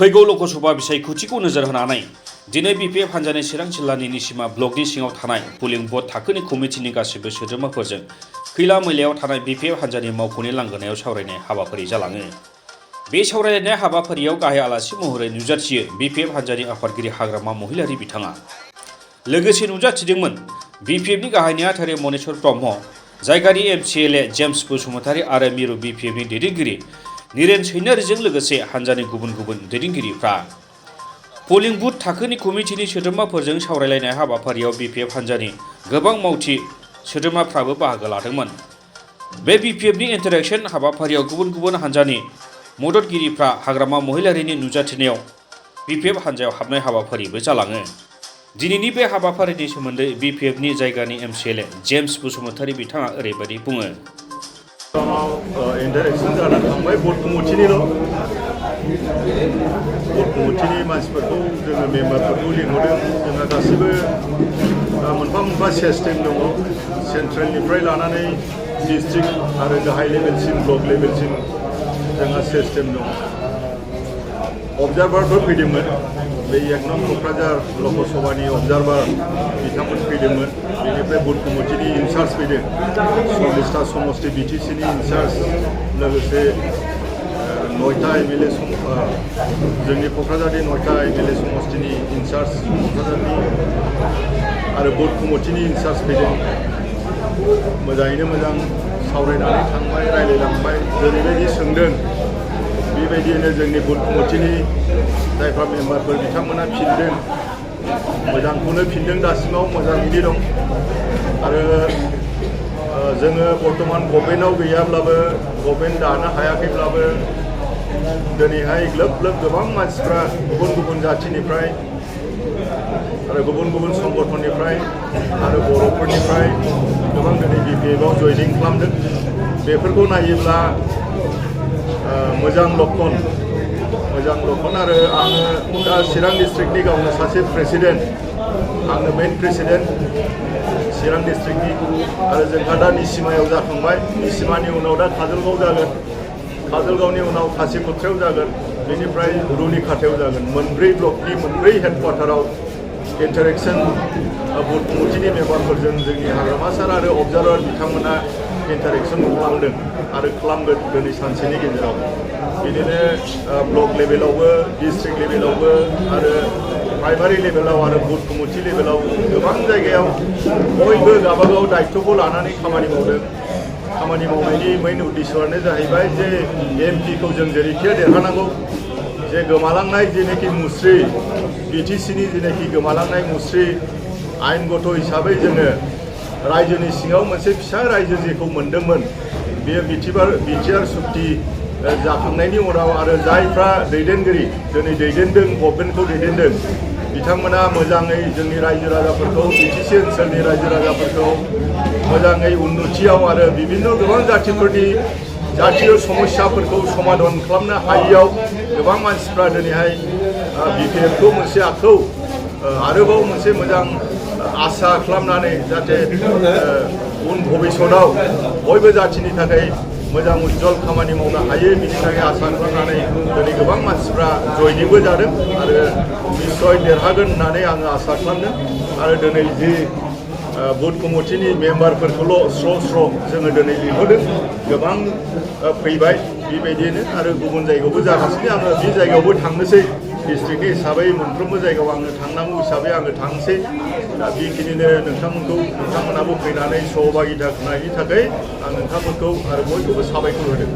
फैगौ लकसभा बिसायख'थिखौ नोजोर होनानै दिनै BPF हान्जानि चिरां जिल्लानि निसिमा ब्लकनि सिङाव थानाय पुलिं बुथ थाखोनि कमिटिनि गासिबो सोद्रोमाफोरजों खैला मैलायाव थानाय BPF हान्जानि मावख'नि लांगोनायाव सावरायनाय हाबाफारि जालाङो। बे सावरायलायनाय हाबाफारियाव गाहाय आलासि महरै नुजाथियो BPF हान्जानि आफादगिरि हाग्रामा महिलारि बिथाङा। लोगोसे नुजाथिदोंमोन BPFनि गाहाय नेहाथारि मनेस्वर ब्रह्म, जायगानि MCLA जेम्स बसुमतारी आरो मिरु BPFनि दैदेनगिरि निरेन सैनारिजों लोगोसे हान्जानि गुबुन गुबुन दैदेनगिरिफ्रा। पोलिं बुथ थाखोनि कमिटिनि सोद्रोमाफोरजों सावरायलायनाय हाबाफारियाव BPF हान्जानि गोबां मावथि सोद्रोमाफ्राबो बाहागो लादोंमोन। बे BPFनि इन्टारेक्शन हाबाफारियाव गुबुन गुबुन हान्जानि मददगिरिफ्रा हाग्रामा महिलारिनि नुजाथिनायाव BPF हान्जायाव हाबनाय हाबाफारिबो जालाङो। दिनैनि बे हाबाफारिनि सोमोन्दै BPFनि जायगानि MCLA जेम्स बसुमतारी बिथाङा ओरैबायदि बुङो। इन्टारेक्शन जाना थांबाय बुथ कमिटिनिल' बुथ कमिटिनि मानसिफोरखौ जोङो मेम्बारफोरखौ लिंहरदों। जोंहा गासिबो मोनफा मोनफा सिस्टेम दङ, सेन्ट्रेलनिफ्राय लानानै डिस्ट्रिक्ट आरो गाहाय लेभेलसिम ब्लक लेभेलसिम जोंहा सिस्टेम दङ। अबजारभारफोर फैदोंमोन, बे 1 नं क'क्राझार लकसभानि अबजारभार बिथांमोन फैदोंमोन। बेनिफ्राय बुथ कमिटिनि इनचार्ज फैदों, 40टा समष्टि BTCनि इनचार्ज, लोगोसे 9टा MLA जोंनि क'क्राझारनि 9टा MLA समष्टिनि इनचार्ज क'क्राझारनि आरो बुथ कमिटिनि इनचार्ज फैदों। मोजाङैनो मोजां सावरायनानै थांबाय, रायज्लायलांबाय। जेरैबायदि सोंदों बेबायदियैनो जोंनि बुथ कमिटिनि जायफ्रा मेम्बारफोर बिथांमोना फिनदों, मोजांखौनो फिनदों, दासिमाव मोजाङैनो दं। आरो जोङो बर्तमान गभर्नमेन्टआव गैयाब्लाबो, गभर्नमेन्ट दानो हायाखैब्लाबो दिनैहाय ग्लोब ग्लोब गोबां मानसिफ्रा गुबुन गुबुन जाथिनिफ्राय आरो गुबुन गुबुन संगठननिफ्राय आरो बर'फोरनिफ्राय गोबां दिनै BPFआव जयनिं खालामदों। बेफोरखौ नायोब्ला मोजां लक्षण आरो आङो दा चिरां डिस्ट्रिक्टनि गावनो सासे प्रेसिडेन्ट, आंनो मेन प्रेसिडेन्ट चिरां डिस्ट्रिक्टनि। आरो जोंहा दा निसिमायाव जाखांबाय, निसिमानि उनाव दा काजलगाव जागोन, काजलगावनि उनाव खासिक'त्रायाव जागोन, बेनिफ्राय रुनिखाथायाव जागोन। मोनब्रै ब्लकनि मोनब्रै हेडक्वार्टाराव इन्टारेक्शन बुथ कमिटिनि मेम्बारफोरजों जोंनि हाग्रामा सार आरो अबजारभार बिथांमोना इन्टारेक्शन खालामदों आरो खालामगोन दिनै सानसेनि गेजेराव। बिदिनो ब्लक लेभेलावबो, डिस्ट्रिक्ट लेभेलावबो आरो प्राइमारि लेभेलाव आरो बुथ कमिटि लेभेलाव गोबां जायगायाव बयबो गावबागाव दायित्वखौ लानानै खामानि मावदों। खामानि मावनायनि मेइन उद्देश्यआनो जाहैबाय जे MP खौ जों जेरैखि देरहानांगौ, जे गोमालांनाय जेनाखि मुस्रि BTCनि जेनाखि गोमालांनाय मुस्रि, आयेनगत हिसाबै जोङो रायजोनि सिङाव मोनसे फिसा रायजो जेखौ मोनदोंमोन, बेयो बिटिआर सुक्ति जाखांनायनि उनाव आरो जायफ्रा दैदेनगिरि दिनै दैदेनदों, गभर्नमेन्टखौ दैदेनदों, बिथांमोना मोजाङै जोंनि रायजो राजाफोरखौ, BTC ओनसोलनि रायजो राजाफोरखौ मोजाङै उन्नतियाव आरो बिभिन्न गोबां जाथिफोरनि जातीय समस्याफोरखौ समाधान खालामनो हायियाव गोबां मानसिफ्रा दिनैहाय BPFखौ मोनसे आरोबाव मोनसे मोजां आसा खालामनानै जाहाथे उन भबिष्यताव बयबो जाथिनि थाखाय मोजां उज्जवल खामानि मावनो हायो, बिनि थाखाय आसा खालामनानै दिनै गोबां मानसिफ्रा जयनिंबो जादों आरो निस्सय देरहागोन होननानै आङो आसा खालामदों। आरो दिनै जि बुथ कमिटिनि मेम्बारफोरखौल' स्र' जोङो दिनै लिंहरदों, गोबां फैबाय बेबायदियैनो आरो गुबुन जायगायावबो जागासिनो। आङो बे जायगायावबो थांनोसै, डिस्ट्रिक्टनि हिसाबै मोनफ्रोमबो जायगायाव आङो थांनांगौ हिसाबै आङो थांसै। दा बेखिनिनो नोंथांमोनाबो फैनानै सहभागिता होनायनि थाखाय आं नोंथांमोनखौ आरो बयखौबो साबायखर होदों।